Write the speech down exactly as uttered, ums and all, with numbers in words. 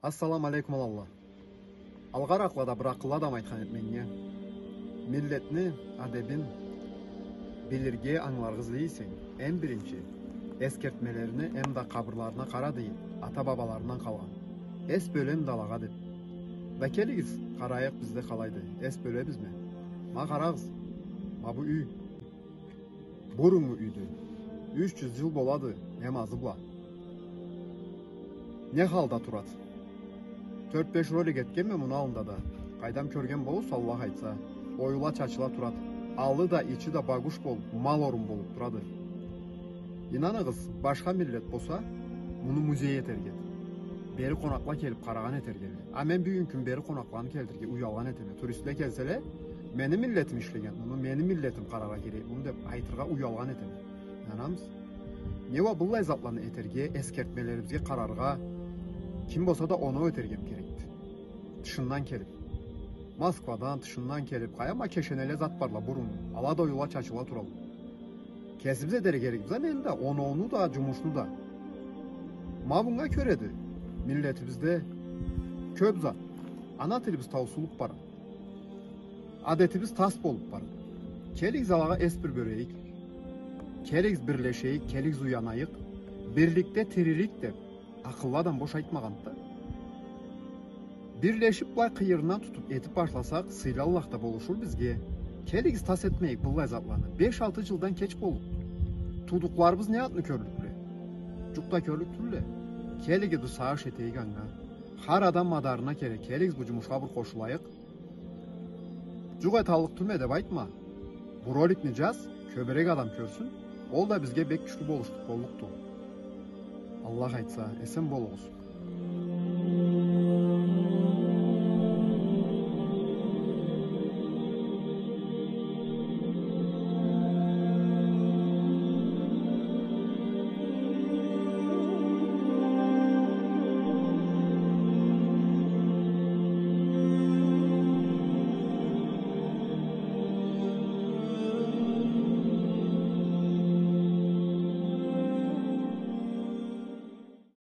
Ассаламу алейкум, аланла. Алгъаракъла да бир акъыллы адам айтхан эди меннге: миллетни адебин билирге, ангыларгъа излей эсенг, эм биринчи эсгертмелерине эмда къабырларына къара, дей, ата-бабаларындан къалгъан. Эс бёлем да алагъа, деп. Да келигиз, къарайыкъ бизде къалайды. Эс бёлебизми? Ма къарагъыз. Ма бу юй. Буруннгу юйдю. Юч джюз джыл болады, эм азы бла. Не халда турад? Тёрт-беш ролик этгенме муну аллында да. Къайдам, кёрген болурсуз, Аллах айтса. Оюла-чачыла турад. Алы да, ичи да багуш болуб, мал орун болуб турады. Ийнаныгъыз, башха миллет болса, муну музей этерге эди. Бери къонакъла келиб къарагъан этерге эди. А мен бюгюн кюн бери къонакъланы келтирирге уялгъан этеме. Туристле келселе, мени миллетим ишлеген муну, мени миллетим къараргъа керек муну, деп айтыргъа уялгъан этеме. Ийнанамысыз? Не уа быллай затланы этерге, эсгертмелерибизге къараргъа, ким болса да оноу этерге керекди. Тышындан келиб. Москвадан, тышындан келиб, къая ма кешенеле зат барла буруннгу. Ала да оюла-чачыла туралла. Кесибиз этерге керекбиз а, энди да, оноуну да, джумушну да. Ма бунга кёреди миллетибизде кёб зат. Ана тилибиз таусулуб барад. Адетибиз тас болуб барад. Келигиз, алагъа эс бир бёлейик. Келигиз, бирлешейик, келигиз, уянайыкъ. Бирликде тирилик, деп, акъыллы адам бош айтмагъанды да. Бирлешиб, былай къыйырындан тутуб этиб башласакъ, сыйлы Аллах да болушур бизге. Келигиз, тас этмейик быллай затланы. Беш-алты джылдан кеч боллукъду. Туудукъларыбыз не затны кёрлюкле? Джукъ да кёрлюк тюлле. Келигиз, бир сагъыш этейик анга. Хар адам мадарына келе, келигиз, бу джумушха бир къошулайыкъ. Джукъ, эталлыкъ тюлме деп айтма. Бу роликни джаз, кёбюрек адам кёрсюн. Ол да бизге бек кючлю болушлукъ боллукъду. Аллах айтса, эсен болугъуз.